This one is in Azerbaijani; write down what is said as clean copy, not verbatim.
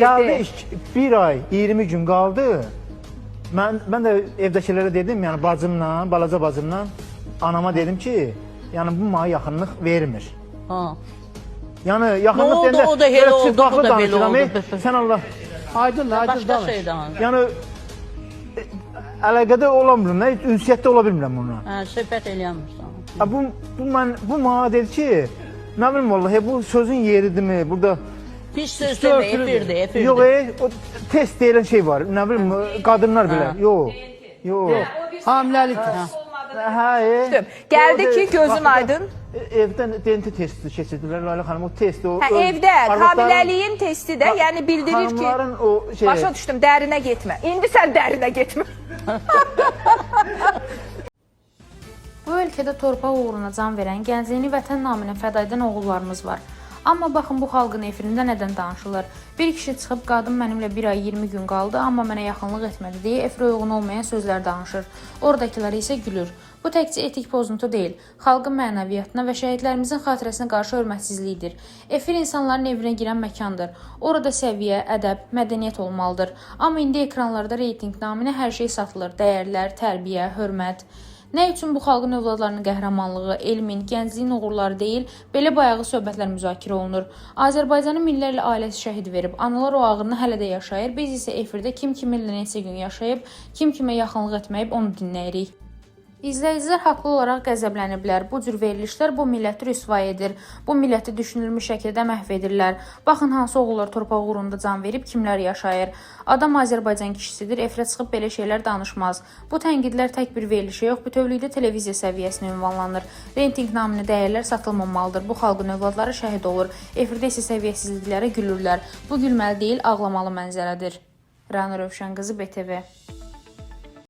Gəldi de. 1 ay 20 gün qaldı. Mən də evdəkilərə dedim, yəni bacımla, balaca bacımla anama dedim ki, yəni bu mənə yaxınlıq vermir. Ha. Yəni yaxınlıq Nə oldu, deyəndə o da elə belə oldu, bu çırpaqlı da belə danışıram, oldu. Sən Allah. Aydın, aydın Başqa danış. şey danış. Yəni əlaqədə ola bilmirəm, nə, ünsiyyətdə ola bilmirəm bununla. Hə, söhbət eləmirsən. Ha, bu mənə dedi ki, nə bilim vallahi bu sözün yeridirmi? Burada Pis söz demə, efirdir, efirdir. Yox, o test deyilən şey var. Nə bilim qadınlar belə. Yox. Yox. Hamiləlikdir. Hə. Gəldi O, ki, gözün Bakıda aydın. Evdən DNT testi keçirdilər Layla xanım. O test o. Hə, evdə hamiləliyin testi də, yəni bildirir ki, Xanımların o şey. Başa düşdüm, dərinə getmə. İndi sən dərinə getmə. Bu ölkədə torpaq uğruna can verən, gəncliyini vətən naminə fəda edən oğullarımız var. Amma baxın bu xalqın efirində nədən danışılır. Bir kişi çıxıb qadın mənimlə 1 ay 20 gün qaldı, amma mənə yaxınlıq etmədi deyə efirə uyğun olmayan sözlər danışır. Oradakılar isə gülür. Bu təkcə etik pozuntu deyil, xalqın mənəviyyatına və şəhidlərimizin xatirəsinə qarşı hörmətsizlikdir. Efir insanların evinə girən məkandır. Orada səviyyə, ədəb, mədəniyyət olmalıdır. Amma indi ekranlarda reytinq naminə hər şey satılır. Dəyərlər, tərbiyə, hörmət. Nə üçün bu xalqın övladlarının qəhrəmanlığı, elmin, gəncliyin uğurları deyil, belə bayağı söhbətlər müzakirə olunur. Azərbaycanın minlərlə ailəsi şəhid verib, analar o ağrını hələ də yaşayır. Biz isə efirdə kim kiminlə neçə gün yaşayıb, kim kimə yaxınlıq etməyib onu dinləyirik. İzləyicilər haqlı olaraq qəzəbləniblər. Bu cür verilişlər bu milləti rüsvay edir. Bu milləti düşünülmüş şəkildə məhv edirlər. Baxın hansı oğullar torpaq uğrunda can verib, kimlər yaşayır. Adam Azərbaycan kişisidir, efirə çıxıb belə şeylər danışmaz. Bu tənqidlər tək bir verilişə yox, bütövlükdə televiziya səviyyəsinə ünvanlanır. Reytinq naminə dəyərlər satılmamalıdır. Bu xalqın övladları şəhid olur. Efirdə isə səviyyəsizliklərə gülürlər. Bu gülməli deyil, ağlamalı mənzərədir. Rana Rövşən qızı BTV.